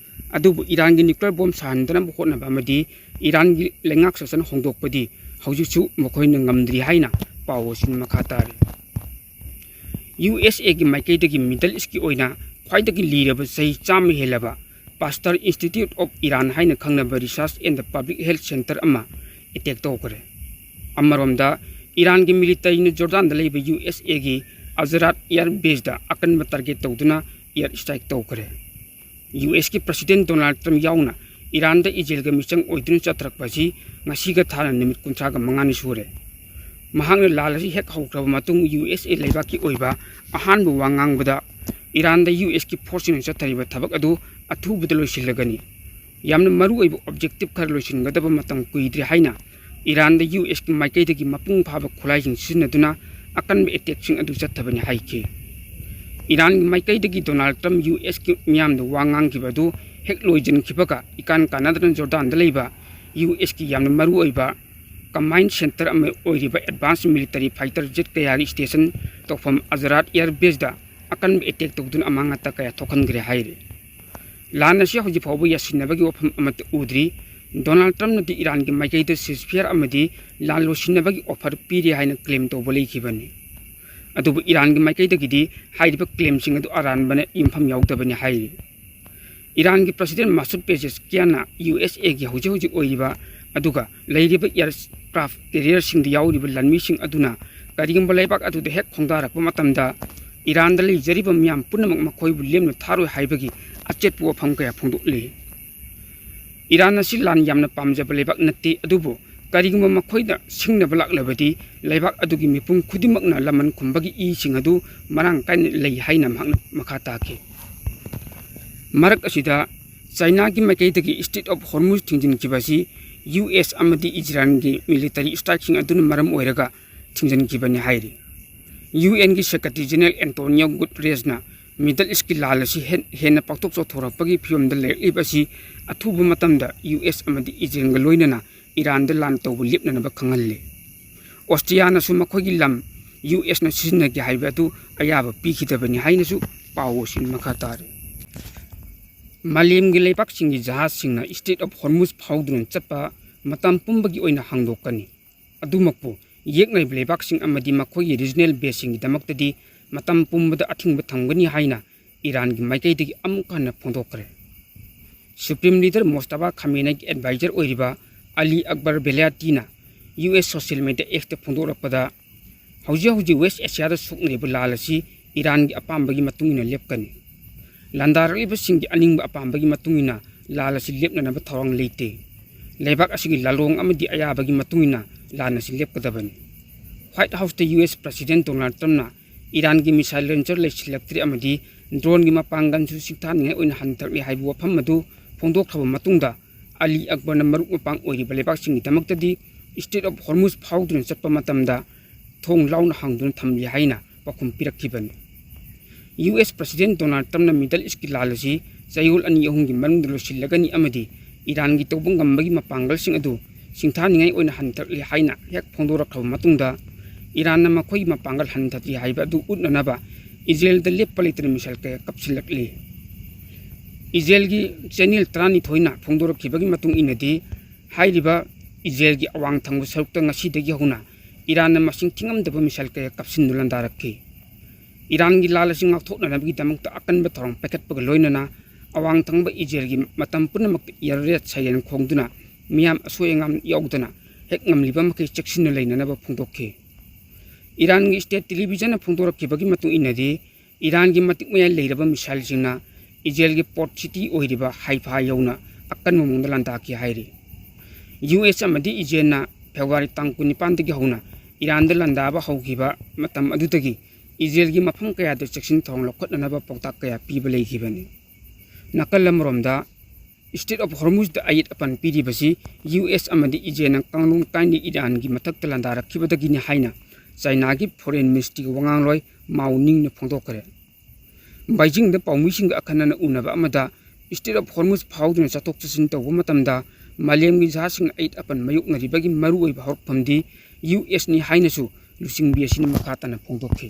ꯑꯗꯨꯕꯨ ꯏꯔꯥꯟꯒꯤ ꯅ꯭ꯌꯨꯀ꯭ꯂꯤꯌꯔ ꯕꯣꯝ ꯁꯥꯍꯟꯗꯅꯕ ꯍꯣꯠꯅꯕ ꯑꯃꯗꯤ ꯏꯔꯥꯟꯒꯤ ꯂꯩꯉꯥꯛ ꯁꯥꯁꯟ ꯍꯣꯡꯗꯣꯛꯄꯗꯤ ꯍꯧꯖꯤꯛꯁꯨ ꯃꯈꯣꯏꯅ ꯉꯝꯗ꯭ꯔꯤ ꯍꯥꯏꯅ ꯄꯥꯎ ꯑꯁꯤꯅ ꯃꯈꯥ ꯇꯥꯔꯤ꯫ ꯌꯨ ꯑꯦꯁ ꯑꯦꯒꯤ ꯃꯥꯏꯀꯩꯗꯒꯤ Middle Eastꯀꯤ ꯑꯣꯏꯅ ꯈ꯭ꯋꯥꯏꯗꯒꯤ ꯂꯤꯔꯕ ꯆꯍꯤ ꯆꯥꯝꯃ ꯍꯦꯜꯂꯕ Pasteur Institute of Iran ꯍꯥꯏꯅ ꯈꯪꯅꯕ Research and Public Health Center ꯑꯃ attack ꯇꯧꯈ꯭ꯔꯦ꯫ ꯑꯃꯔꯣꯝꯗ ꯏꯔꯥꯟꯒꯤ militaryꯅ ꯖꯣꯔꯗꯥꯟꯗ ꯂꯩꯕ ꯌꯨ ꯑꯦꯁ ꯑꯦꯒꯤ ꯑꯖꯔꯥꯠ air baseꯗ ꯑꯀꯟꯕ target ꯇꯧꯗꯨꯅ air strike ꯇꯧꯈ꯭ꯔꯦ꯫ ꯌꯨ ꯑꯦꯁꯀꯤ President Donald Trump ꯌꯥꯎꯅ ꯏꯔꯥꯟꯗ ꯏꯖꯔꯦꯜꯒ ꯃꯤꯆꯪ ꯑꯣꯏꯗꯨꯅ ꯆꯠꯊꯔꯛꯄ ꯑꯁꯤ ꯉꯁꯤꯒ ꯊꯥꯅ ꯅꯨꯃꯤꯠ ꯀꯨꯟꯊ꯭ꯔꯥꯒ ꯃꯉꯥꯅꯤ ꯁꯨꯔꯦ꯫ ꯃꯍꯥꯛꯅ ꯂꯥꯟ ꯑꯁꯤ ꯍꯦꯛ ꯍꯧꯈ꯭ꯔꯕ ꯃꯇꯨꯡ ꯌꯨ ꯑꯦꯁ ꯑꯦ ꯂꯩꯕꯥꯛꯀꯤ ꯑꯣꯏꯕ ꯑꯍꯥꯟꯕ ꯋꯥ ꯉꯥꯡꯕꯗ ꯏꯔꯥꯟꯗ ꯌꯨ ꯑꯦꯁꯀꯤ forceꯁꯤꯡꯅ ꯆꯠꯊꯔꯤꯕ ꯊꯕꯛ ꯑꯗꯨ ꯑꯊꯨꯕꯗ ꯂꯣꯏꯁꯤꯜꯂꯒꯅꯤ꯫ ꯌꯥꯝꯅ ꯃꯔꯨꯑꯣꯏꯕ objective ꯈꯔ ꯂꯣꯏꯁꯤꯟꯒꯗꯕ ꯃꯇꯝ ꯀꯨꯏꯗ꯭ꯔꯦ ꯍꯥꯏꯅ ꯏꯔꯥꯟꯗ ꯌꯨ ꯑꯦꯁꯀꯤ ꯃꯥꯏꯀꯩꯗꯒꯤ ꯃꯄꯨꯡ ꯐꯥꯕ ꯈꯨꯠꯂꯥꯏꯁꯤꯡ ꯁꯤꯖꯤꯟꯅꯗꯨꯅ ꯑꯀꯟꯕ attackꯁꯤꯡ ꯑꯗꯨ ꯆꯠꯊꯕꯅꯤ ꯍꯥꯏꯈꯤ꯫ ꯏꯔꯥꯟꯒꯤ ꯃꯥꯏꯀꯩꯗꯒꯤ Donald Trump ꯌꯨ ꯑꯦꯁꯀꯤ ꯃꯤꯌꯥꯝꯗ ꯋꯥ ꯉꯥꯡꯈꯤꯕ ꯑꯗꯨ ꯍꯦꯛ ꯂꯣꯏꯁꯤꯟꯈꯤꯕꯒ ꯏꯀꯥꯟ ꯀꯥꯟꯅꯗꯅ ꯖꯣꯔꯗꯥꯟꯗ ꯂꯩꯕ ꯌꯨ ꯑꯦꯁꯀꯤ ꯌꯥꯝꯅ ꯃꯔꯨꯑꯣꯏꯕ command center ꯑꯃ ꯑꯣꯏꯔꯤꯕ advanced military fighter jet ꯀꯌꯥꯒꯤ station ꯇꯧꯐꯝ ꯑꯖꯔꯥꯠ air baseꯗ ꯑꯀꯟꯕ attack ꯇꯧꯗꯨꯅ ꯑꯃꯥꯡ ꯑꯇꯥ ꯀꯌꯥ ꯊꯣꯛꯍꯟꯈ꯭ꯔꯦ ꯍꯥꯏꯔꯤ꯫ ꯂꯥꯟ ꯑꯁꯤ ꯍꯧꯖꯤꯛ ꯐꯥꯎꯕ ꯌꯥꯁꯤꯟꯅꯕꯒꯤ ꯋꯥꯐꯝ ꯑꯃꯠꯇ ꯎꯗ꯭ꯔꯤ꯫ Donald Trumpꯅꯗꯤ ꯏꯔꯥꯟꯒꯤ ꯃꯥꯏꯀꯩꯗ ceasefire ꯑꯃꯗꯤ ꯂꯥꯟ ꯂꯣꯏꯁꯤꯟꯅꯕꯒꯤ offer ꯄꯤꯔꯤ ꯍꯥꯏꯅ claim ꯇꯧꯕ ꯂꯩꯈꯤꯕꯅꯤ꯫ ꯑꯗꯨꯕꯨ ꯏꯔꯥꯟꯒꯤ ꯃꯥꯏꯀꯩꯗꯒꯤꯗꯤ ꯍꯥꯏꯔꯤꯕ claimꯁꯤꯡ ꯑꯗꯨ ꯑꯔꯥꯟꯕꯅ ꯌꯨꯝꯐꯝ ꯌꯥꯎꯗꯕꯅꯤ ꯍꯥꯏꯔꯤ꯫ ꯏꯔꯥꯟꯒꯤ President Masoud Pezeshkianꯅ ꯌꯨ ꯑꯦꯁ ꯑꯦꯒꯤ ꯍꯧꯖꯤꯛ ꯍꯧꯖꯤꯛ ꯑꯣꯏꯔꯤꯕ ꯑꯗꯨꯒ ꯂꯩꯔꯤꯕ aircraft carrierꯁꯤꯡꯗ ꯌꯥꯎꯔꯤꯕ ꯂꯥꯟꯃꯤꯁꯤꯡ ꯑꯗꯨꯅ ꯀꯔꯤꯒꯨꯝꯕ ꯂꯩꯕꯥꯛ ꯑꯗꯨꯗ ꯍꯦꯛ ꯈꯣꯡꯗꯥꯔꯛꯄ ꯃꯇꯝꯗ ꯏꯔꯥꯟꯗ ꯂꯩꯖꯔꯤꯕ ꯃꯤꯌꯥꯝ ꯄꯨꯝꯅꯃꯛ ꯃꯈꯣꯏꯕꯨ ꯂꯦꯝꯅ ꯊꯥꯔꯣꯏ ꯍꯥꯏꯕꯒꯤ ꯑꯆꯦꯠꯄ ꯋꯥꯐꯝ ꯀꯌꯥ ꯐꯣꯡꯗꯣꯛꯂꯤ꯫ ꯏꯔꯥꯟ ꯑꯁꯤ ꯂꯥꯟ ꯌꯥꯝꯅ ꯄꯥꯝꯖꯕ ꯂꯩꯕꯥꯛ ꯅꯠꯇꯦ, ꯑꯗꯨꯕꯨ ꯀꯔꯤꯒꯨꯝꯕ ꯃꯈꯣꯏꯗ ꯁꯤꯡꯅꯕ ꯂꯥꯛꯂꯕꯗꯤ ꯂꯩꯕꯥꯛ ꯑꯗꯨꯒꯤ ꯃꯤꯄꯨꯝ ꯈꯨꯗꯤꯡꯃꯛꯅ ꯂꯃꯟ ꯈꯨꯝꯕꯒꯤ ꯏꯁꯤꯡ ꯑꯗꯨ ꯃꯔꯥꯡ ꯀꯥꯏꯅ ꯂꯩ ꯍꯥꯏꯅ ꯃꯍꯥꯛꯅ ꯃꯈꯥ ꯇꯥꯈꯤ꯫ ꯃꯔꯛ ꯑꯁꯤꯗ ꯆꯥꯏꯅꯥꯒꯤ ꯃꯥꯏꯀꯩꯗꯒꯤ Strait of Hormuz ꯊꯤꯡꯖꯤꯟꯈꯤꯕ ꯑꯁꯤ ꯌꯨ ꯑꯦꯁ ꯑꯃꯗꯤ ꯏꯖꯔꯥꯟꯒꯤ military strikeꯁꯤꯡ ꯑꯗꯨꯅ ꯃꯔꯝ ꯑꯣꯏꯔꯒ ꯊꯤꯡꯖꯤꯟꯈꯤꯕꯅꯤ ꯍꯥꯏꯔꯤ꯫ ꯌꯨ ꯑꯦꯟꯒꯤ Secretary General Antonio Guterresꯅ Middle Eastꯀꯤ ꯂꯥꯜ ꯑꯁꯤ ꯍꯦꯟ-, ꯍꯦꯟꯅ ꯄꯥꯛꯊꯣꯛ ꯆꯥꯎꯊꯣꯔꯛꯄꯒꯤ ꯐꯤꯕꯝꯗ ꯂꯩꯔꯛꯂꯤꯕ ꯑꯁꯤ ꯑꯊꯨꯕ ꯃꯇꯝꯗ ꯌꯨ ꯑꯦꯁ ꯑꯃꯗꯤ ꯏꯖꯔꯦꯜꯒ ꯂꯣꯏꯅꯅ ꯏꯔꯥꯟꯗ ꯂꯥꯟ ꯇꯧꯕ ꯂꯦꯞꯅꯅꯕ ꯈꯪꯍꯜꯂꯤ꯫ ꯑꯣꯁꯇ꯭ꯔꯤꯌꯥꯅꯁꯨ ꯃꯈꯣꯏꯒꯤ ꯂꯝ ꯌꯨ ꯑꯦꯁꯅ ꯁꯤꯖꯤꯟꯅꯒꯦ ꯍꯥꯏꯕ ꯑꯗꯨ ꯑꯌꯥꯕ ꯄꯤꯈꯤꯗꯕꯅꯤ ꯍꯥꯏꯅꯁꯨ ꯄꯥꯎ ꯑꯁꯤꯅ ꯃꯈꯥ ꯇꯥꯔꯤ꯫ ꯃꯥꯂꯦꯝꯒꯤ ꯂꯩꯕꯥꯛꯁꯤꯡꯒꯤ ꯖꯍꯥꯖꯁꯤꯡꯅ Strait of Hormuz ꯐꯥꯎꯗꯨꯅ ꯆꯠꯄ ꯃꯇꯝ ꯄꯨꯝꯕꯒꯤ ꯑꯣꯏꯅ ꯍꯥꯡꯗꯣꯛꯀꯅꯤ꯫ ꯑꯗꯨꯃꯛꯄꯨ ꯌꯦꯛꯅꯔꯤꯕ ꯂꯩꯕꯥꯛꯁꯤꯡ ꯑꯃꯗꯤ ꯃꯈꯣꯏꯒꯤ ꯔꯤꯖꯅꯦꯜ ꯕꯦꯁꯁꯤꯡꯒꯤꯗꯃꯛꯇꯗꯤ ꯃꯇꯝ ꯄꯨꯝꯕꯗ ꯑꯊꯤꯡꯕ ꯊꯝꯒꯅꯤ ꯍꯥꯏꯅ ꯏꯔꯥꯟꯒꯤ ꯃꯥꯏꯀꯩꯗꯒꯤ ꯑꯃꯨꯛ ꯍꯟꯅ ꯐꯣꯡꯗꯣꯛꯈ꯭ꯔꯦ꯫ ꯁꯨꯄ꯭ꯔꯤꯝ ꯂꯤꯗꯔ ꯃꯣꯁꯇꯥꯕꯥ ꯈꯥꯃꯦꯅꯥꯏꯒꯤ ꯑꯦꯗꯚꯥꯏꯖꯔ ꯑꯣꯏꯔꯤꯕ ꯑꯂꯤ ꯑꯛꯕꯔ ꯕꯦꯂꯥꯌꯥꯇꯤꯅ ꯌꯨ ꯑꯦꯁ ꯁꯣꯁꯤꯌꯦꯜ ꯃꯤꯗꯤꯌꯥ ꯑꯦꯛꯁꯇ ꯐꯣꯡꯗꯣꯔꯛꯄꯗ, ꯍꯧꯖꯤꯛ ꯍꯧꯖꯤꯛ ꯋꯦꯁ ꯑꯦꯁꯤꯌꯥꯗ ꯁꯣꯛꯅꯔꯤꯕ ꯂꯥꯜ ꯑꯁꯤ ꯏꯔꯥꯟꯒꯤ ꯑꯄꯥꯝꯕꯒꯤ ꯃꯇꯨꯡ ꯏꯟꯅ ꯂꯦꯞꯀꯅꯤ꯫ ꯂꯥꯟꯗꯥꯔꯛꯂꯤꯕꯁꯤꯡꯒꯤ ꯑꯅꯤꯡꯕ ꯑꯄꯥꯝꯕꯒꯤ ꯃꯇꯨꯡ ꯏꯟꯅ ꯂꯥꯜ ꯑꯁꯤ ꯂꯦꯞꯅꯅꯕ ꯊꯧꯔꯥꯡ ꯂꯩꯇꯦ꯫ ꯂꯩꯕꯥꯛ ꯑꯁꯤꯒꯤ ꯂꯥꯂꯣꯡ ꯑꯃꯗꯤ ꯑꯌꯥꯕꯒꯤ ꯃꯇꯨꯡ ꯏꯟꯅ ꯂꯥꯟ ꯑꯁꯤ ꯂꯦꯞꯀꯗꯕꯅꯤ꯫ ꯋꯥꯏꯠ ꯍꯥꯎꯁꯇ ꯌꯨ ꯑꯦꯁ ꯄ꯭ꯔꯁꯤꯗꯦꯟ ꯗꯣꯅꯥꯜꯗ ꯇ꯭ꯔꯝꯞꯅ ꯏꯔꯥꯟꯒꯤ ꯃꯤꯁꯥꯏꯜ ꯂꯣꯟꯆꯔ ꯂꯩꯁꯤꯜꯂꯛꯇ꯭ꯔꯦ ꯑꯃꯗꯤ ꯗ꯭ꯔꯣꯟꯒꯤ ꯃꯄꯥꯡꯒꯜꯁꯨ ꯁꯤꯡꯊꯥꯅꯤꯡꯉꯥꯏ ꯑꯣꯏꯅ ꯍꯟꯊꯔꯛꯂꯦ ꯍꯥꯏꯕ ꯋꯥꯐꯝ ꯑꯗꯨ ꯐꯣꯡꯗꯣꯛꯈ꯭ꯔꯕ ꯃꯇꯨꯡꯗ, ꯑꯂꯤ ꯑꯛꯕꯔꯅ ꯃꯔꯨꯞ ꯃꯄꯥꯡ ꯑꯣꯏꯔꯤꯕ ꯂꯩꯕꯥꯛꯁꯤꯡꯒꯤꯗꯃꯛꯇꯗꯤ ꯁ꯭ꯇ꯭ꯔꯦꯠ ꯑꯣꯐ ꯍꯣꯔꯃꯨꯖ ꯐꯥꯎꯗꯨꯅ ꯆꯠꯄ ꯃꯇꯝꯗ ꯊꯣꯡ ꯂꯥꯎꯅ ꯍꯥꯡꯗꯨꯅ ꯊꯝꯂꯤ ꯍꯥꯏꯅ ꯄꯥꯎꯈꯨꯝ ꯄꯤꯔꯛꯈꯤꯕꯅꯤ꯫ ꯌꯨ ꯑꯦꯁ ꯄ꯭ꯔꯁꯤꯗꯦꯟ ꯗꯣꯅꯥꯜꯗ ꯇ꯭ꯔꯝꯞꯅ ꯃꯤꯗꯜ ꯏꯁꯀꯤ ꯂꯥꯜ ꯑꯁꯤ ꯆꯌꯣꯜ ꯑꯅꯤ ꯑꯍꯨꯝꯒꯤ ꯃꯅꯨꯡꯗ ꯂꯣꯏꯁꯤꯜꯂꯒꯅꯤ ꯑꯃꯗꯤ ꯏꯔꯥꯟꯒꯤ ꯇꯧꯕ ꯉꯝꯕꯒꯤ ꯃꯄꯥꯡꯒꯜꯁꯤꯡ ꯑꯗꯨ ꯁꯤꯡꯊꯥꯅꯤꯡꯉꯥꯏ ꯑꯣꯏꯅ ꯍꯟꯊꯔꯛꯂꯦ ꯍꯥꯏꯅ ꯍꯦꯛ ꯐꯣꯡꯗꯣꯔꯛꯈ꯭ꯔꯕ ꯃꯇꯨꯡꯗ, ꯏꯔꯥꯟꯅ ꯃꯈꯣꯏꯒꯤ ꯃꯄꯥꯡꯒꯜ ꯍꯟꯊꯗ꯭ꯔꯤ ꯍꯥꯏꯕ ꯑꯗꯨ ꯎꯠꯅꯅꯕ ꯏꯖꯔꯦꯜꯗ ꯂꯦꯞꯄ ꯂꯩꯇꯅ ꯃꯤꯁꯥꯏꯜ ꯀꯌꯥ ꯀꯥꯞꯁꯤꯜꯂꯛꯂꯤ꯫ ꯏꯖꯔꯦꯜꯒꯤ ꯆꯦꯅꯦꯜ ꯇꯔꯥꯅꯤꯊꯣꯏꯅ ꯐꯣꯡꯗꯣꯔꯛꯈꯤꯕꯒꯤ ꯃꯇꯨꯡ ꯏꯟꯅꯗꯤ, ꯍꯥꯏꯔꯤꯕ ꯏꯖꯔꯦꯜꯒꯤ ꯑꯋꯥꯡ ꯊꯪꯕ ꯁꯔꯨꯛꯇ ꯉꯁꯤꯗꯒꯤ ꯍꯧꯅ ꯏꯔꯥꯟꯅ ꯃꯁꯤꯡ ꯊꯤꯉꯝꯗꯕ ꯃꯤꯁꯥꯏꯜ ꯀꯌꯥ ꯀꯥꯞꯁꯤꯟꯗꯨꯅ ꯂꯥꯟꯗꯥꯔꯛꯈꯤ꯫ ꯏꯔꯥꯟꯒꯤ ꯂꯥꯜ ꯑꯁꯤ ꯉꯥꯛꯊꯣꯛꯅꯅꯕꯒꯤꯗꯃꯛꯇ ꯑꯀꯟꯕ ꯊꯧꯔꯥꯡ ꯄꯥꯏꯈꯠꯄꯒ ꯂꯣꯏꯅꯅ ꯑꯋꯥꯡ ꯊꯪꯕ ꯏꯖꯔꯦꯜꯒꯤ ꯃꯇꯝ ꯄꯨꯝꯅꯃꯛꯇ ꯏꯌꯔ ꯔꯦꯗ ꯁꯥꯏꯔꯦꯟ ꯈꯣꯡꯗꯨꯅ ꯃꯤꯌꯥꯝ ꯑꯁꯣꯏ ꯑꯉꯥꯝ ꯌꯥꯎꯗꯅ ꯍꯦꯛ ꯉꯝꯂꯤꯕ ꯃꯈꯩ ꯆꯦꯛꯁꯤꯟꯅ ꯂꯩꯅꯅꯕ ꯐꯣꯡꯗꯣꯛꯈꯤ꯫ ꯏꯔꯥꯟꯒꯤ ꯁ꯭ꯇꯦꯠ ꯇꯦꯂꯤꯚꯤꯖꯟꯅ ꯐꯣꯡꯗꯣꯔꯛꯈꯤꯕꯒꯤ ꯃꯇꯨꯡ ꯏꯟꯅꯗꯤ, ꯏꯔꯥꯟꯒꯤ ꯃꯇꯤꯛ ꯃꯌꯥꯏ ꯂꯩꯔꯕ ꯃꯤꯁꯥꯏꯜꯁꯤꯡꯅ ꯏꯖꯔꯦꯜꯒꯤ ꯄꯣꯔꯠ ꯁꯤꯇꯤ ꯑꯣꯏꯔꯤꯕ ꯍꯥꯏꯐꯥ ꯌꯧꯅ ꯑꯀꯟꯕ ꯃꯑꯣꯡꯗ ꯂꯥꯟꯗꯥꯈꯤ ꯍꯥꯏꯔꯤ꯫ ꯌꯨ ꯑꯦꯁ ꯑꯃꯗꯤ ꯏꯖꯔꯦꯜꯅ ꯐꯦꯕ꯭ꯔꯨꯋꯥꯔꯤ ꯇꯥꯡ ꯀꯨꯟꯅꯤꯄꯥꯟꯗꯒꯤ ꯍꯧꯅ ꯏꯔꯥꯟꯗ ꯂꯥꯟꯗꯥꯕ ꯍꯧꯈꯤꯕ ꯃꯇꯝ ꯑꯗꯨꯗꯒꯤ ꯏꯖꯔꯦꯜꯒꯤ ꯃꯐꯝ ꯀꯌꯥꯗ ꯆꯦꯛꯁꯤꯟ ꯊꯧꯔꯥꯡ ꯂꯧꯈꯠꯅꯅꯕ ꯄꯥꯎꯇꯥꯛ ꯀꯌꯥ ꯄꯤꯕ ꯂꯩꯈꯤꯕꯅꯤ꯫ ꯅꯥꯀꯜ ꯑꯃꯔꯣꯝꯗ, ꯁ꯭ꯇ꯭ꯔꯦꯠ ꯑꯣꯐ ꯍꯣꯔꯃꯨꯖꯗ ꯑꯌꯦꯠ ꯑꯄꯟ ꯄꯤꯔꯤꯕꯁꯤ ꯌꯨ ꯑꯦꯁ ꯑꯃꯗꯤ ꯏꯖꯔꯦꯜꯅ ꯀꯥꯡꯂꯣꯟ ꯀꯥꯏꯅ ꯏꯔꯥꯟꯒꯤ ꯃꯊꯛꯇ ꯂꯥꯟꯗꯥꯔꯛꯈꯤꯕꯗꯒꯤꯅꯤ ꯍꯥꯏꯅ ꯆꯥꯏꯅꯥꯒꯤ ꯐꯣꯔꯦꯟ ꯃꯤꯅꯤꯁꯇ꯭ꯔꯤꯒꯤ ꯋꯥꯉꯥꯡꯂꯣꯏ ꯃꯥꯎ ꯅꯤꯡꯅ ꯐꯣꯡꯗꯣꯛꯈ꯭ꯔꯦ꯫ ꯕꯩꯖꯤꯡꯗ ꯄꯥꯎꯃꯤꯁꯤꯡꯒ ꯑꯈꯟꯅꯅ ꯎꯅꯕ ꯑꯃꯗ ꯁ꯭ꯇ꯭ꯔꯦꯠ ꯑꯣꯐ ꯍꯣꯔꯃꯨꯖ ꯐꯥꯎꯗꯨꯅ ꯆꯠꯊꯣꯛ ꯆꯠꯁꯤꯟ ꯇꯧꯕ ꯃꯇꯝꯗ ꯃꯥꯂꯦꯝꯒꯤ ꯖꯍꯥꯖꯁꯤꯡꯅ ꯑꯌꯦꯠ ꯑꯄꯟ ꯃꯥꯌꯣꯛꯅꯔꯤꯕꯒꯤ ꯃꯔꯨꯑꯣꯏꯕ ꯍꯧꯔꯛꯐꯝꯗꯤ ꯌꯨ ꯑꯦꯁꯅꯤ ꯍꯥꯏꯅꯁꯨ ꯂꯨꯆꯤꯡꯕꯤ ꯑꯁꯤꯅ ꯃꯈꯥ ꯇꯥꯅ ꯐꯣꯡꯗꯣꯛꯈꯤ꯫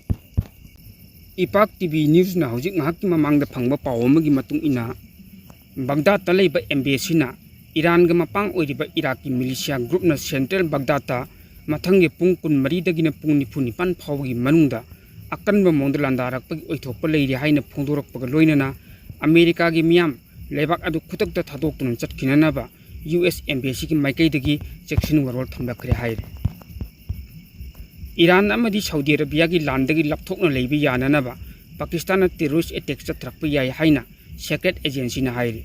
ꯏꯄꯥꯛ ꯇꯤ ꯚꯤ ꯅ꯭ꯌꯨꯁꯅ ꯍꯧꯖꯤꯛ ꯉꯥꯏꯍꯥꯛꯀꯤ ꯃꯃꯥꯡꯗ ꯐꯪꯕ ꯄꯥꯎ ꯑꯃꯒꯤ ꯃꯇꯨꯡ ꯏꯟꯅ, ꯕꯒꯗꯥꯗꯇ ꯂꯩꯕ ꯑꯦꯝꯕꯦꯁꯤꯅ ꯏꯔꯥꯟꯒ ꯃꯄꯥꯡ ꯑꯣꯏꯔꯤꯕ ꯏꯔꯥꯛꯀꯤ ꯃꯤꯂꯤꯁꯤꯌꯥ ꯒ꯭ꯔꯨꯞꯅ ꯁꯦꯟꯇ꯭ꯔꯦꯜ ꯕꯒꯗꯥꯗꯇ ꯃꯊꯪꯒꯤ ꯄꯨꯡ ꯀꯨꯟꯃꯔꯤꯗꯒꯤꯅ ꯄꯨꯡ ꯅꯤꯐꯨ ꯅꯤꯄꯥꯟ ꯐꯥꯎꯕꯒꯤ ꯃꯅꯨꯡꯗ ꯑꯀꯟꯕ ꯃꯑꯣꯡꯗ ꯂꯥꯟꯗꯥꯔꯛꯄꯒꯤ ꯑꯣꯏꯊꯣꯛꯄ ꯂꯩꯔꯤ ꯍꯥꯏꯅ ꯐꯣꯡꯗꯣꯔꯛꯄꯒ ꯂꯣꯏꯅꯅ ꯑꯃꯦꯔꯤꯀꯥꯒꯤ ꯃꯤꯌꯥꯝ ꯂꯩꯕꯥꯛ ꯑꯗꯨ ꯈꯨꯗꯛꯇ ꯊꯥꯗꯣꯛꯇꯨꯅ ꯆꯠꯈꯤꯅꯅꯕ ꯌꯨ ꯑꯦꯁ ꯑꯦꯝꯕꯦꯁꯤꯒꯤ ꯃꯥꯏꯀꯩꯗꯒꯤ ꯆꯦꯛꯁꯤꯟ ꯋꯥꯔꯣꯜ ꯊꯝꯂꯛꯈ꯭ꯔꯦ ꯍꯥꯏꯔꯤ꯫ ꯏꯔꯥꯟ ꯑꯃꯗꯤ ꯁꯥꯎꯗꯤ ꯑꯔꯥꯕꯤꯌꯥꯒꯤ ꯂꯥꯟꯗꯒꯤ ꯂꯥꯞꯊꯣꯛꯅ ꯂꯩꯕ ꯌꯥꯅꯅꯕ ꯄꯥꯀꯤꯁꯇꯥꯟꯅ ꯇꯦꯔꯣꯔꯤꯁ ꯑꯦꯇꯦꯛ ꯆꯠꯊꯔꯛꯄ ꯌꯥꯏ ꯍꯥꯏꯅ ꯁꯦꯀ꯭ꯔꯦꯠ ꯑꯦꯖꯦꯟꯁꯤꯅ ꯍꯥꯏꯔꯤ꯫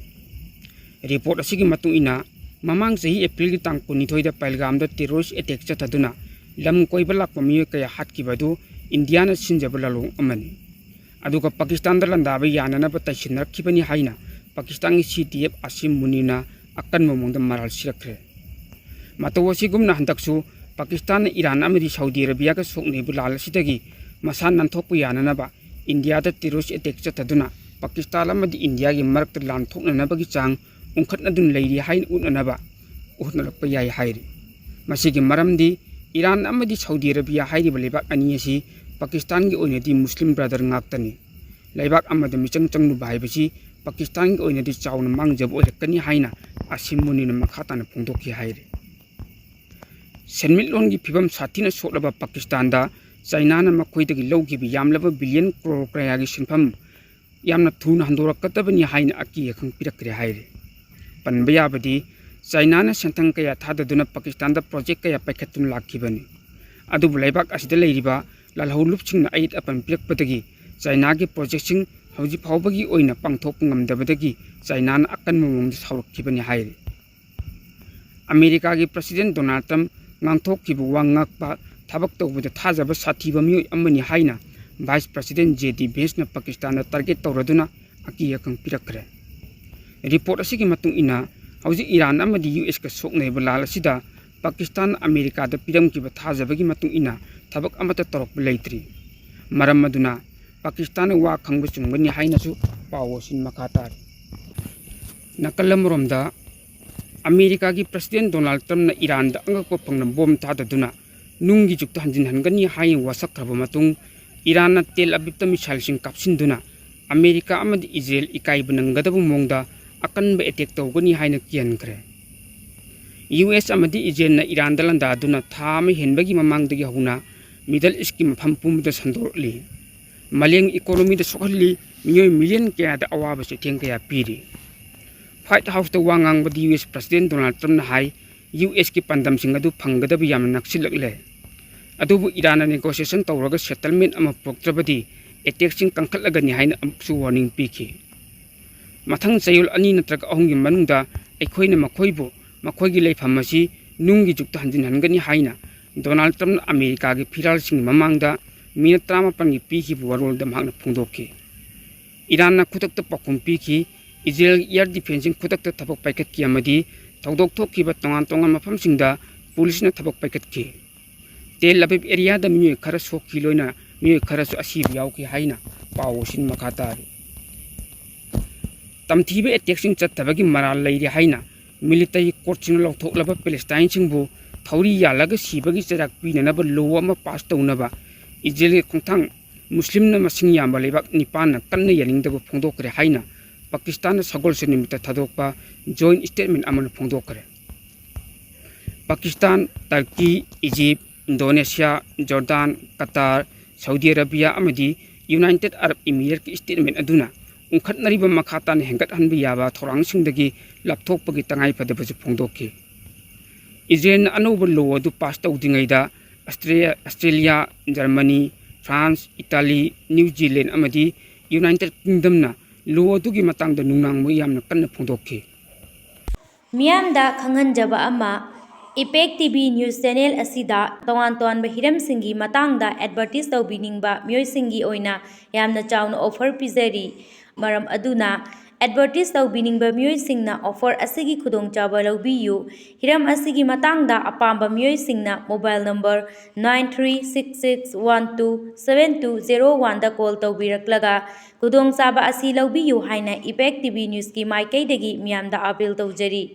ꯔꯤꯄꯣꯔꯠ ꯑꯁꯤꯒꯤ ꯃꯇꯨꯡ ꯏꯟꯅ, ꯃꯃꯥꯡ ꯆꯍꯤ ꯑꯦꯄ꯭ꯔꯤꯜꯒꯤ ꯇꯥꯡ ꯀꯨꯟꯅꯤꯊꯣꯏꯗ ꯄꯍꯜꯒꯥꯝꯗ ꯇꯦꯔꯣꯔꯤꯁ ꯑꯦꯇꯦꯛ ꯆꯠꯊꯗꯨꯅ ꯂꯝ ꯀꯣꯏꯕ ꯂꯥꯛꯄ ꯃꯤꯑꯣꯏ ꯀꯌꯥ ꯍꯥꯠꯈꯤꯕ ꯑꯗꯨ ꯏꯟꯗꯤꯌꯥꯅ ꯁꯤꯟꯖꯕ ꯂꯥꯂꯣꯡ ꯑꯃꯅꯤ꯫ ꯑꯗꯨꯒ ꯄꯥꯀꯤꯁꯇꯥꯟꯗ ꯂꯥꯟꯗꯥꯕ ꯌꯥꯅꯅꯕ ꯇꯥꯏꯁꯤꯟꯅꯔꯛꯈꯤꯕꯅꯤ ꯍꯥꯏꯅ ꯄꯥꯀꯤꯁꯇꯥꯟꯒꯤ ꯁꯤ ꯇꯤ ꯑꯦꯐ ꯑꯁꯤꯝ ꯃꯨꯅꯤꯅ ꯑꯀꯟꯕ ꯃꯑꯣꯡꯗ ꯃꯔꯥꯜ ꯁꯤꯔꯛꯈ꯭ꯔꯦ꯫ ꯃꯇꯧ ꯑꯁꯤꯒꯨꯝꯅ ꯍꯟꯗꯛꯁꯨ ꯄꯥꯀꯤꯁꯇꯥꯟꯅ ꯏꯔꯥꯟ ꯑꯃꯗꯤ ꯁꯥꯎꯗꯤ ꯑꯔꯥꯕꯤꯌꯥꯒ ꯁꯣꯛꯅꯔꯤꯕ ꯂꯥꯜ ꯑꯁꯤꯗꯒꯤ ꯃꯁꯥ ꯅꯥꯟꯊꯣꯛꯄ ꯌꯥꯅꯅꯕ ꯏꯟꯗꯤꯌꯥꯗ ꯇꯦꯔꯣꯔꯤꯁ ꯑꯦꯇꯦꯛ ꯆꯠꯊꯗꯨꯅ ꯄꯥꯀꯤꯁꯇꯥꯟ ꯑꯃꯗꯤ ꯏꯟꯗꯤꯌꯥꯒꯤ ꯃꯔꯛꯇ ꯂꯥꯟ ꯊꯣꯛꯅꯅꯕꯒꯤ ꯆꯥꯡ ꯎꯪꯈꯠꯅꯗꯨꯅ ꯂꯩꯔꯤ ꯍꯥꯏꯅ ꯎꯠꯅꯅꯕ ꯍꯣꯠꯅꯔꯛꯄ ꯌꯥꯏ ꯍꯥꯏꯔꯤ꯫ ꯃꯁꯤꯒꯤ ꯃꯔꯝꯗꯤ ꯏꯔꯥꯟ ꯑꯃꯗꯤ ꯁꯥꯎꯗꯤ ꯑꯔꯥꯕꯤꯌꯥ ꯍꯥꯏꯔꯤꯕ ꯂꯩꯕꯥꯛ ꯑꯅꯤ ꯑꯁꯤ ꯄꯥꯀꯤꯁꯇꯥꯟꯒꯤ ꯑꯣꯏꯅꯗꯤ ꯃꯨꯁꯂꯤꯝ ꯕ꯭ꯔꯗꯔ ꯉꯥꯛꯇꯅꯤ꯫ ꯂꯩꯕꯥꯛ ꯑꯃꯗ ꯃꯤꯆꯪ ꯆꯪꯂꯨꯕ ꯍꯥꯏꯕꯁꯤ ꯄꯥꯀꯤꯁꯇꯥꯟꯒꯤ ꯑꯣꯏꯅꯗꯤ ꯆꯥꯎꯅ ꯃꯥꯡꯖꯕ ꯑꯣꯏꯔꯛꯀꯅꯤ ꯍꯥꯏꯅ ꯑꯁꯤꯝ ꯃꯨꯅꯤꯅ ꯃꯈꯥ ꯇꯥꯅ ꯐꯣꯡꯗꯣꯛꯈꯤ ꯍꯥꯏꯔꯤ꯫ ꯁꯦꯟꯃꯤꯠꯂꯣꯟꯒꯤ ꯐꯤꯕꯝ ꯁꯥꯊꯤꯅ ꯁꯣꯛꯂꯕ ꯄꯥꯀꯤꯁꯇꯥꯟꯗ ꯆꯥꯏꯅꯥꯅ ꯃꯈꯣꯏꯗꯒꯤ ꯂꯧꯈꯤꯕ ꯌꯥꯝꯂꯕ ꯕꯤꯂꯤꯌꯟ ꯀ꯭ꯔꯣꯔ ꯀꯌꯥꯒꯤ ꯁꯦꯟꯐꯝ ꯌꯥꯝꯅ ꯊꯨꯅ ꯍꯟꯗꯣꯔꯛꯀꯗꯕꯅꯤ ꯍꯥꯏꯅ ꯑꯀꯤ ꯑꯈꯪ ꯄꯤꯔꯛꯈ꯭ꯔꯦ ꯍꯥꯏꯔꯤ꯫ ꯄꯟꯕ ꯌꯥꯕꯗꯤ, ꯆꯥꯏꯅꯥꯅ ꯁꯦꯟꯊꯪ ꯀꯌꯥ ꯊꯥꯗꯗꯨꯅ ꯄꯥꯀꯤꯁꯇꯥꯟꯗ ꯄ꯭ꯔꯣꯖꯦꯛ ꯀꯌꯥ ꯄꯥꯏꯈꯠꯇꯨꯅ ꯂꯥꯛꯈꯤꯕꯅꯤ꯫ ꯑꯗꯨꯕꯨ ꯂꯩꯕꯥꯛ ꯑꯁꯤꯗ ꯂꯩꯔꯤꯕ ꯂꯥꯜꯍꯧꯂꯨꯞꯁꯤꯡꯅ ꯑꯌꯦꯠ ꯑꯄꯟ ꯄꯤꯔꯛꯄꯗꯒꯤ ꯆꯥꯏꯅꯥꯒꯤ ꯄ꯭ꯔꯣꯖꯦꯛꯁꯤꯡ ꯍꯧꯖꯤꯛ ꯐꯥꯎꯕꯒꯤ ꯑꯣꯏꯅ ꯄꯥꯡꯊꯣꯛꯄ ꯉꯝꯗꯕꯗꯒꯤ ꯆꯥꯏꯅꯥꯅ ꯑꯀꯟꯕ ꯃꯑꯣꯡꯗ ꯁꯥꯎꯔꯛꯈꯤꯕꯅꯤ ꯍꯥꯏꯔꯤ꯫ ꯑꯃꯦꯔꯤꯀꯥꯒꯤ ꯄ꯭ꯔꯁꯤꯗꯦꯟ ꯗꯣꯅꯥꯜꯗ ꯇ꯭ꯔꯝꯞ ꯉꯥꯡꯊꯣꯛꯈꯤꯕ ꯋꯥ ꯉꯥꯛꯄ, ꯊꯕꯛ ꯇꯧꯕꯗ ꯊꯥꯖꯕ ꯁꯥꯊꯤꯕ ꯃꯤꯑꯣꯏ ꯑꯃꯅꯤ ꯍꯥꯏꯅ ꯚꯥꯏꯁ ꯄ꯭ꯔꯁꯤꯗꯦꯟ ꯖꯦ ꯗꯤ ꯚꯦꯟꯁꯅ ꯄꯥꯀꯤꯁꯇꯥꯟꯗ ꯇꯥꯔꯒꯦꯠ ꯇꯧꯔꯗꯨꯅ ꯑꯀꯤ ꯑꯈꯪ ꯄꯤꯔꯛꯈ꯭ꯔꯦ꯫ ꯔꯤꯄꯣꯔꯠ ꯑꯁꯤꯒꯤ ꯃꯇꯨꯡ ꯏꯟꯅ, ꯍꯧꯖꯤꯛ ꯏꯔꯥꯟ ꯑꯃꯗꯤ ꯌꯨ ꯑꯦꯁꯀ ꯁꯣꯛꯅꯔꯤꯕ ꯂꯥꯜ ꯑꯁꯤꯗ ꯄꯥꯀꯤꯁꯇꯥꯟꯅ ꯑꯃꯦꯔꯤꯀꯥꯗ ꯄꯤꯔꯝꯈꯤꯕ ꯊꯥꯖꯕꯒꯤ ꯃꯇꯨꯡ ꯏꯟꯅ ꯊꯕꯛ ꯑꯃꯠꯇ ꯇꯧꯔꯛꯄ ꯂꯩꯇ꯭ꯔꯤ꯫ ꯃꯔꯝ ꯑꯗꯨꯅ ꯄꯥꯀꯤꯁꯇꯥꯟꯅ ꯋꯥ ꯈꯪꯕ ꯆꯨꯝꯒꯅꯤ ꯍꯥꯏꯅꯁꯨ ꯄꯥꯎ ꯑꯁꯤꯅ ꯃꯈꯥ ꯇꯥꯔꯤ꯫ ꯅꯥꯀꯜ ꯑꯃꯔꯣꯝꯗ, ꯑꯃꯦꯔꯤꯀꯥꯒꯤ ꯄ꯭ꯔꯁꯤꯗꯦꯟ ꯗꯣꯅꯥꯜꯗ ꯇ꯭ꯔꯝꯞꯅ ꯏꯔꯥꯟꯗ ꯑꯉꯛꯄ ꯐꯪꯅ ꯕꯣꯝ ꯊꯥꯗꯗꯨꯅ ꯅꯨꯡꯒꯤ ꯖꯨꯛꯇ ꯍꯟꯖꯤꯟꯍꯟꯒꯅꯤ ꯍꯥꯏꯅ ꯋꯥꯁꯛꯈ꯭ꯔꯕ ꯃꯇꯨꯡ, ꯏꯔꯥꯟꯅ ꯇꯦꯜ ꯑꯕꯤꯕꯇ ꯃꯤꯁꯥꯏꯜꯁꯤꯡ ꯀꯥꯞꯁꯤꯟꯗꯨꯅ ꯑꯃꯦꯔꯤꯀꯥ ꯑꯃꯗꯤ ꯏꯖꯔꯦꯜ ꯏꯀꯥꯏꯕ ꯅꯪꯒꯗꯕ ꯃꯑꯣꯡꯗ ꯑꯀꯟꯕ ꯑꯦꯇꯦꯛ ꯇꯧꯒꯅꯤ ꯍꯥꯏꯅ ꯀꯤꯍꯟꯈ꯭ꯔꯦ꯫ ꯌꯨ ꯑꯦꯁ ꯑꯃꯗꯤ ꯏꯖꯔꯦꯜꯅ ꯏꯔꯥꯟꯗ ꯂꯥꯟꯗꯥꯗꯨꯅ ꯊꯥ ꯑꯃ ꯍꯦꯟꯕꯒꯤ ꯃꯃꯥꯡꯗꯒꯤ ꯍꯧꯅ ꯃꯤꯗꯜ ꯏꯁꯀꯤ ꯃꯐꯝ ꯄꯨꯝꯕꯗ ꯁꯟꯗꯣꯔꯛꯂꯤ꯫ ꯃꯥꯂꯦꯝꯒꯤ ꯏꯀꯣꯅꯣꯃꯤꯗ ꯁꯣꯛꯍꯜꯂꯤ, ꯃꯤꯑꯣꯏ ꯃꯤꯂꯤꯌꯟ ꯀꯌꯥꯗ ꯑꯋꯥꯕ ꯆꯩꯊꯦꯡ ꯀꯌꯥ ꯄꯤꯔꯤ꯫ ꯋꯥꯏꯠ ꯍꯥꯎꯁꯇ ꯋꯥ ꯉꯥꯡꯕꯗ ꯌꯨ ꯑꯦꯁ ꯄ꯭ꯔꯁꯤꯗꯦꯟ ꯗꯣꯅꯥꯜꯗ ꯇ꯭ꯔꯝꯞꯅ ꯍꯥꯏ, ꯌꯨ ꯑꯦꯁꯀꯤ ꯄꯥꯟꯗꯝꯁꯤꯡ ꯑꯗꯨ ꯐꯪꯒꯗꯕ ꯌꯥꯝꯅ ꯅꯛꯁꯤꯜꯂꯛꯂꯦ꯫ ꯑꯗꯨꯕꯨ ꯏꯔꯥꯟꯅ ꯅꯦꯒꯣꯁꯤꯌꯦꯁꯟ ꯇꯧꯔꯒ ꯁꯦꯇꯜꯃꯦꯟ ꯑꯃ ꯄꯨꯔꯛꯇ꯭ꯔꯕꯗꯤ ꯑꯦꯇꯦꯛꯁꯤꯡ ꯀꯟꯈꯠꯂꯒꯅꯤ ꯍꯥꯏꯅ ꯑꯃꯨꯛꯁꯨ ꯋꯥꯔꯅꯤꯡ ꯄꯤꯈꯤ꯫ ꯃꯊꯪ ꯆꯌꯣꯜ ꯑꯅꯤ ꯅꯠꯇ꯭ꯔꯒ ꯑꯍꯨꯝꯒꯤ ꯃꯅꯨꯡꯗ ꯑꯩꯈꯣꯏꯅ ꯃꯈꯣꯏꯕꯨ ꯃꯈꯣꯏꯒꯤ ꯂꯩꯐꯝ ꯑꯁꯤ ꯅꯨꯡꯒꯤ ꯖꯨꯛꯇ ꯍꯟꯖꯤꯟꯍꯟꯒꯅꯤ ꯍꯥꯏꯅ ꯗꯣꯅꯥꯜꯗ ꯇ꯭ꯔꯝꯞꯅ ꯑꯃꯦꯔꯤꯀꯥꯒꯤ ꯐꯤꯔꯥꯜꯁꯤꯡꯒꯤ ꯃꯃꯥꯡꯗ ꯃꯤꯅꯠ ꯇꯔꯥꯃꯥꯄꯜꯒꯤ ꯄꯤꯈꯤꯕ ꯋꯥꯔꯣꯜꯗ ꯃꯍꯥꯛꯅ ꯐꯣꯡꯗꯣꯛꯈꯤ꯫ ꯏꯔꯥꯟꯅ ꯈꯨꯗꯛꯇ ꯄꯥꯎꯈꯨꯝ ꯄꯤꯈꯤ꯫ ꯏꯖꯔꯦꯜꯒꯤ ꯏꯌꯥꯔ ꯗꯤꯐꯦꯟꯁꯁꯤꯡ ꯈꯨꯗꯛꯇ ꯊꯕꯛ ꯄꯥꯏꯈꯠꯈꯤ ꯑꯃꯗꯤ ꯊꯧꯗꯣꯛ ꯊꯣꯛꯈꯤꯕ ꯇꯣꯉꯥꯟ ꯇꯣꯉꯥꯟꯕ ꯃꯐꯝꯁꯤꯡꯗ ꯄꯨꯂꯤꯁꯅ ꯊꯕꯛ ꯄꯥꯏꯈꯠꯈꯤ꯫ ꯇꯦꯜ ꯑꯕꯤꯕ ꯑꯦꯔꯤꯌꯥꯗ ꯃꯤꯑꯣꯏ ꯈꯔ ꯁꯣꯛꯈꯤ, ꯂꯣꯏꯅ ꯃꯤꯑꯣꯏ ꯈꯔꯁꯨ ꯑꯁꯤꯕ ꯌꯥꯎꯈꯤ ꯍꯥꯏꯅ ꯄꯥꯎ ꯑꯁꯤꯅ ꯃꯈꯥ ꯇꯥꯔꯤ꯫ ꯇꯝꯊꯤꯕ ꯑꯦꯇꯦꯛꯁꯤꯡ ꯆꯠꯊꯕꯒꯤ ꯃꯔꯥꯜ ꯂꯩꯔꯤ ꯍꯥꯏꯅ ꯃꯤꯂꯤꯇꯔꯤ ꯀꯣꯔꯠꯁꯤꯡꯅ ꯂꯧꯊꯣꯛꯂꯕ ꯄꯦꯂꯦꯁꯇꯥꯏꯟꯁꯤꯡꯕꯨ ꯊꯧꯔꯤ ꯌꯥꯜꯂꯒ ꯁꯤꯕꯒꯤ ꯆꯩꯔꯥꯛ ꯄꯤꯅꯅꯕ ꯂꯣ ꯑꯃ ꯄꯥꯁ ꯇꯧꯅꯕ ꯏꯖꯔꯦꯜꯒꯤ ꯈꯣꯡꯊꯥꯡ ꯃꯨꯁꯂꯤꯝꯅ ꯃꯁꯤꯡ ꯌꯥꯝꯕ ꯂꯩꯕꯥꯛ ꯅꯤꯄꯥꯟꯅ ꯀꯟꯅ ꯌꯥꯅꯤꯡꯗꯕ ꯐꯣꯡꯗꯣꯛꯈ꯭ꯔꯦ ꯍꯥꯏꯅ ꯄꯥꯀꯤꯁꯇꯥꯟꯅ ꯁꯒꯣꯜꯁꯦꯟ ꯅꯨꯃꯤꯠꯇ ꯊꯥꯗꯣꯛꯄ ꯖꯣꯏꯟ ꯁ꯭ꯇꯦꯠꯃꯦꯟ ꯑꯃꯅ ꯐꯣꯡꯗꯣꯛꯈ꯭ꯔꯦ꯫ Pakistan, Turkey, Egypt, Indonesia, Jordan, Qatar, Saudi Arabia ꯑꯃꯗꯤ ꯌꯨꯅꯥꯏꯇꯦꯗ ꯑꯔꯕ ꯏꯃꯤꯔꯦꯠꯀꯤ ꯁ꯭ꯇꯦꯠꯃꯦꯟ ꯑꯗꯨꯅ ꯎꯪꯈꯠꯅꯔꯤꯕ ꯃꯈꯥ ꯇꯥꯅ ꯍꯦꯟꯒꯠꯍꯟꯕ ꯌꯥꯕ ꯊꯧꯔꯥꯡꯁꯤꯡꯗꯒꯤ ꯂꯥꯞꯊꯣꯛꯄꯒꯤ ꯇꯉꯥꯏꯐꯗꯕꯁꯨ ꯐꯣꯡꯗꯣꯛꯈꯤ꯫ ꯏꯖꯔꯦꯜꯅ ꯑꯅꯧꯕ ꯂꯣ ꯑꯗꯨ ꯄꯥꯁ ꯇꯧꯗ꯭ꯔꯤꯉꯩꯗ Australia-, Australia, Germany, France, Italy, New Zealand ꯑꯃꯗꯤ ꯌꯨꯅꯥꯏꯇꯦꯗ ꯀꯤꯡꯗꯝꯅ ꯂꯣ ꯑꯗꯨꯒꯤ ꯃꯇꯥꯡꯗ ꯅꯨꯡꯅꯥꯡꯕ ꯌꯥꯝꯅ ꯀꯟꯅ ꯐꯣꯡꯗꯣꯛꯈꯤ꯫ ꯃꯤꯌꯥꯝꯗ ꯈꯪꯍꯟꯖꯕ ꯑꯃ, ꯏꯄꯦꯛ ꯇꯤ ꯚꯤ ꯅ꯭ꯌꯨꯁ ꯆꯦꯅꯦꯜ ꯑꯁꯤꯗ ꯇꯣꯉꯥꯟ ꯇꯣꯉꯥꯟꯕ ꯍꯤꯔꯝꯁꯤꯡꯒꯤ ꯃꯇꯥꯡꯗ ꯑꯦꯗꯚꯔꯇꯤꯁ ꯇꯧꯕꯤꯅꯤꯡꯕ ꯃꯤꯑꯣꯏꯁꯤꯡꯒꯤ ꯑꯣꯏꯅ ꯌꯥꯝꯅ ꯆꯥꯎꯅ ꯑꯣꯐꯔ ꯄꯤꯖꯔꯤ꯫ ꯃꯔꯝ ꯑꯗꯨꯅ, ꯑꯦꯗꯚꯔꯇꯤꯁ ꯇꯧꯕꯤꯅꯤꯡꯕ ꯃꯤꯑꯣꯏꯁꯤꯡꯅ ꯑꯣꯐꯔ ꯑꯁꯤꯒꯤ ꯈꯨꯗꯣꯡꯆꯥꯕ ꯂꯧꯕꯤꯌꯨ꯫ ꯍꯤꯔꯝ ꯑꯁꯤꯒꯤ ꯃꯇꯥꯡꯗ ꯑꯄꯥꯝꯕ ꯃꯤꯑꯣꯏꯁꯤꯡꯅ mobile number nine three six six one two seven two zero one ꯗ ꯀꯣꯜ ꯇꯧꯕꯤꯔꯛꯂꯒ ꯈꯨꯗꯣꯡꯆꯥꯕ ꯑꯁꯤ ꯂꯧꯕꯤꯌꯨ ꯍꯥꯏꯅ ꯏꯄꯦꯛ ꯇꯤ ꯚꯤ ꯅ꯭ꯌꯨꯁꯀꯤ ꯃꯥꯏꯀꯩꯗꯒꯤ ꯃꯤꯌꯥꯝꯗ ꯑꯥꯄꯤꯜ ꯇꯧꯖꯔꯤ꯫